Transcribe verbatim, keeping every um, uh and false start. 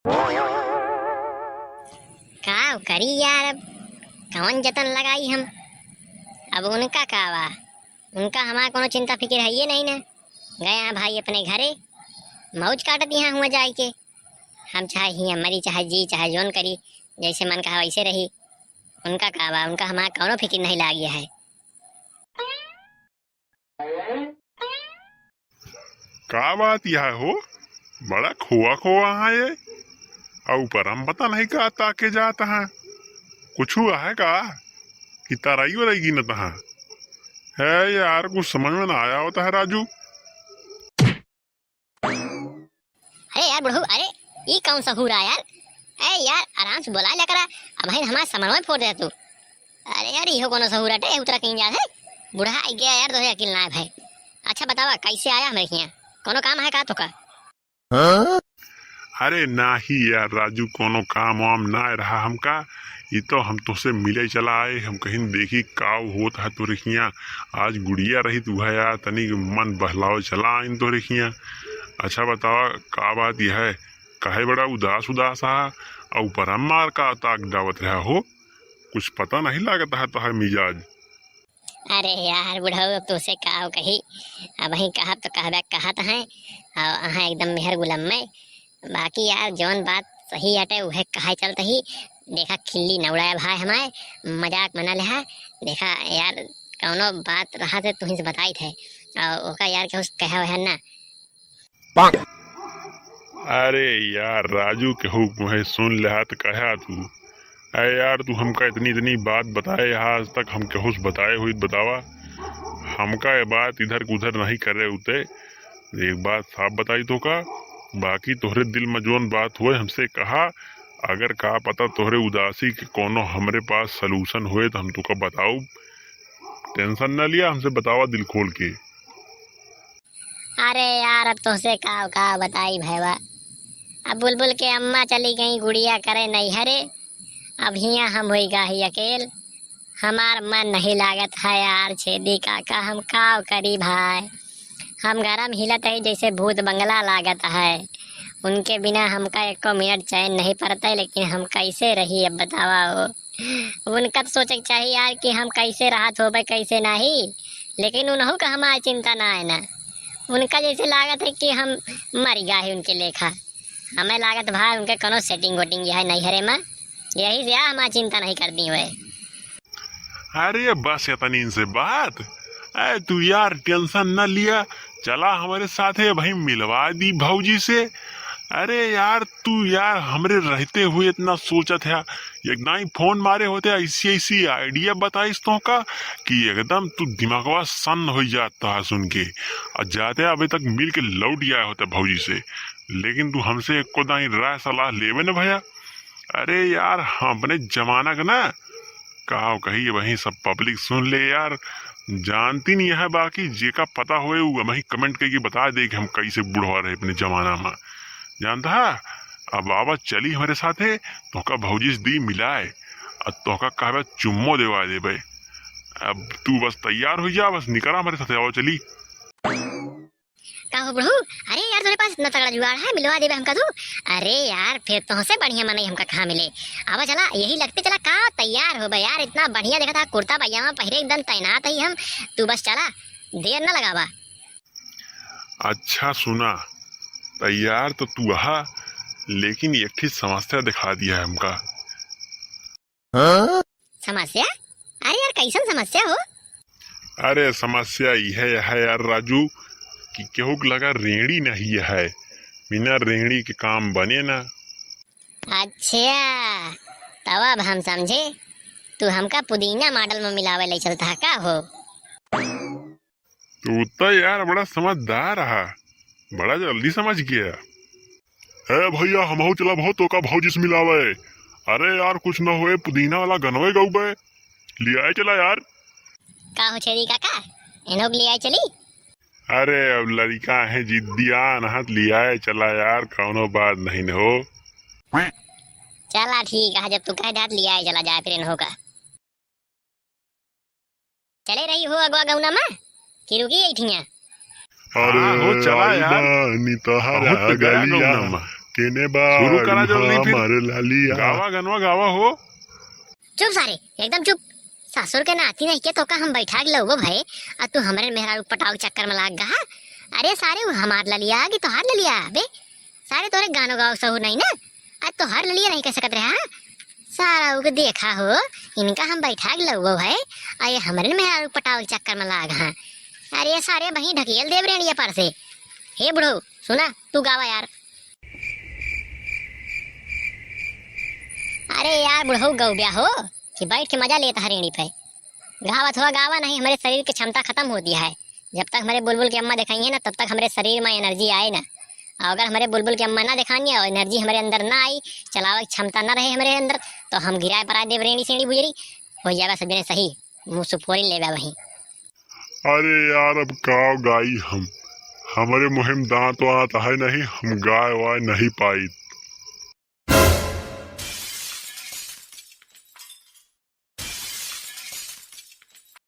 का करी यार, अब कौन जतन लगाई हम? अब उनका का बा, उनका हमार कोनो चिंता फिकिर हइये नहीं ना। गया भाई अपने घरे, मौज काटत यहाँ हुआ जाए के। हम चाहे हियाँ मरी, चाहे जी, चाहे जौन करी, जैसे मन कहा वैसे रही। उनका का बा, उनका हमार कौनो फिकिर नहीं लागी है। का बात यह हो, बड़ा खोआ खोआ है ये? और ऊपर हम पता नहीं का ताके जात हैं, कुछ हुआ है का कि तरई वरई गिनत हैं? है यार, कुछ समझ में ना आया होता है राजू। अरे यार बुढ़ऊ, अरे ई कौन सहूर है यार? ए यार, आराम से बोला लिया करा, अब हमार समनवा फोड़ दे तू। अरे यार, इहो कोनो सहूर अटे, उतरा कहीं जात है। बूढ़ा आई गया यार, तोहे अकिल ना है भाई। अच्छा बतावा, कैसे आया हमरे हियाँ? कोनो काम है का तोका? अरे नाही यार राजू, कोनो काम वाम ना रहा हमका। ई तो हम तोसे मिले चला आए, हम कहीं देखी का होत है तोरे हियाँ। आज गुड़िया रही तू है यार, तनी मन बहलावे चला आइन तोरे हियाँ। अच्छा बतावा, का बात यह है, काहे बड़ा उदास उदास आ, और ऊपर मार का ताक डावत रहा हो? कुछ पता नहीं लागत है तोहर मिजाज। अरे यार बुढ़ऊ, अब तुसे का कही, अब ही कहब तो कहबे कहत हैं, और अहाँ एकदम मेहर गुलम में। बाकी यार जौन बात सही हटे उहे कहे चलत ही। देखा खिल्ली न उड़ाया भाई हमारे, मजाक मना लेहा। देखा यार कौनो बात रहा से तुहीं से बताई थे, और ओका यार केहू से कहे वहे ना। अरे यार राजू, केहू मुहे सुन लेहा त कहा तू। अरे यार, तू हमका इतनी इतनी बात बताए हा, आज तक हम केहू से बताए हुई बतावा। हमका ये बात इधर उधर नहीं करे उते। एक बात साफ बताई तोका, बाकी तोहरे दिल में जौन बात होए हमसे कहा, अगर का पता तोहरे उदासी के कोनो हमरे पास solution होए तो हम तोका बताउब। Tension न लिया, हमसे बतावा दिल खोल के। अरे यार, अब तोहसे का, का बताई भैया। अब बुलबुल के अम्मा चली गई गुड़िया करे नैहरे, अब हियाँ हम होई गाही अकेल। हमार मन नहीं लागत है यार छेदी काका, हम का करी भाई। हम गरम हिलत है जैसे भूत बंगला लागत है। उनके बिना हमका एको मिनट चैन नहीं पड़ता है, लेकिन हम कैसे रही अब बतावा हो। उनका तो सोचे के चाही यार कि हम कैसे रहत होबे, कैसे नाही, लेकिन उनहू का हमार चिंता ना है ना। उनका जैसे लागत है कि हम मर गया है उनके लेखा। हमें लागत भाई उनके कोनो setting वोटिंग यह नैहरे में, यही से यार हमार चिंता नहीं करती हुए। अरे बस इतनी इनसे बात। अरे तू यार tension न लिया, चला हमारे साथे भाई मिलवा दी भौजी से। अरे यार तू यार हमरे रहते हुए इतना सोचत है, एक दाई फोन मारे होते, ऐसी ऐसी idea बताइस तोहका कि एकदम तू दिमागवा सन्न हो जात है सुन के। और जाते अभी तक मिल के लौट आए होते भौजी से, लेकिन तू हमसे एको दाई राय सलाह लेवे न भैया। अरे यार, हम अपने जमाना के ना, का कही, वही सब public सुन ले यार, जानती नहीं है, बाकी जेका पता होए, वो वही comment करके बता दे कि हम कैसे बुढ़वा रहे अपने जमाना में। जानता है, अब आवा चली हमारे साथे, तोहका भौजी से दी मिलाए, और तोहका कहबे चुम्मो देवा देबे। अब तू बस तैयार हो जा, बस निकला हमारे साथे, आवा चली। का हो बुढ़ऊ? अरे यार, तोरे पास इतना तगड़ा जुगाड़ है, मिलवा देबे हमका तू। अरे यार, फिर तोहसे बढ़िया मनई हमका कहाँ मिले? आवा चला, यही लगते चला, का तैयार होबे यार, इतना बढ़िया देखा था, कुर्ता पजामा पहिरे एकदम तैनात ही हम। तू बस चला, देर न लगावा। अच्छा सुना, तैयार तो तू अहा, लेकिन एक ठे समस्या दिखा दिया है हमका। समस्या? अरे यार, कैसन समस्या हो? अरे समस्या ई है, है यार राजू, कि केहू के लगा रेंड़ी नहीं है, बिना रेंड़ी के काम बने ना। अच्छा, तब अब हम समझे, तू हमका पुदीना model में मिलावे ले चलता है का हो? तू तो यार बड़ा समझदार रहा, बड़ा जल्दी समझ गया। ए भैया, हमहू चला बहुत तोका भौजी से मिलावे। अरे यार, कुछ न होए, पुदीना वाला गनवे गौबे, लियाए चला यार। का हो छेदी काका, इन्हों के लियाए चली? अरे अब लड़का है जिद्दियान हाथ, लियाए चला यार, कौनो बात नहीं न हो। चला ठीक है, जब तू कह दे लियाए चला जाए फिर इन्हों का। चले रही हो अगवा गौना मा कि रुकी यही ठिया? अरे हाँ हो, चला आई यार। बानी तोहरा बहुत गया गलिया। गौना मा। केने बा शुरू करा जल्दी फिर। हमारे लालिया। गावा गनवा गावा हो। चुप सारे, एकदम चुप। ससुर के नाती नहीं के तो का हम बैठा के लउबो भए, आ तू हमरे मेहरारू पटाव के चक्कर में लाग गा। अरे सारे, वो हमार ललिया कि तोहार ललिया बे? सारे तोरे गानो गाव सहू नहीं ना, आज तोहार ललिया नहीं कह सकत रहा। सारा उके देखा हो, इनका हम बैठा के लउबो भए, आ ये हमरे मेहरारू पटाव के चक्कर में लाग हाँ। अरे सारे, वहीं ढकेल देब रेंड़िया पर से। हे बुढ़ऊ, सुना, तू गावा यार। अरे यार बुढ़ऊ गौब्या हो कि बैठ के मजा लेता है रेंड़ी पे। गावत हुआ गावा नहीं, हमरे शरीर के क्षमता खतम होती है। जब तक हमरे बुलबुल के अम्मा देखाई है ना, तब तक हमरे शरीर में energy आए ना। और अगर हमरे बुलबुल के अम्मा ना देखानी और energy हमरे अंदर ना आई, चलावे की क्षमता ना रहे हमरे अंदर, तो हम गिराए पराए देब रेंड़ी सेंड़ी बुजरी। हो जावे सब जने सही, मुँह सुपोरी लेबे वहीं। अरे यार, अब का गाई हम, हमरे मुँहे में दाँत वाँत है नहीं, हम गाय वाय नहीं पाइत।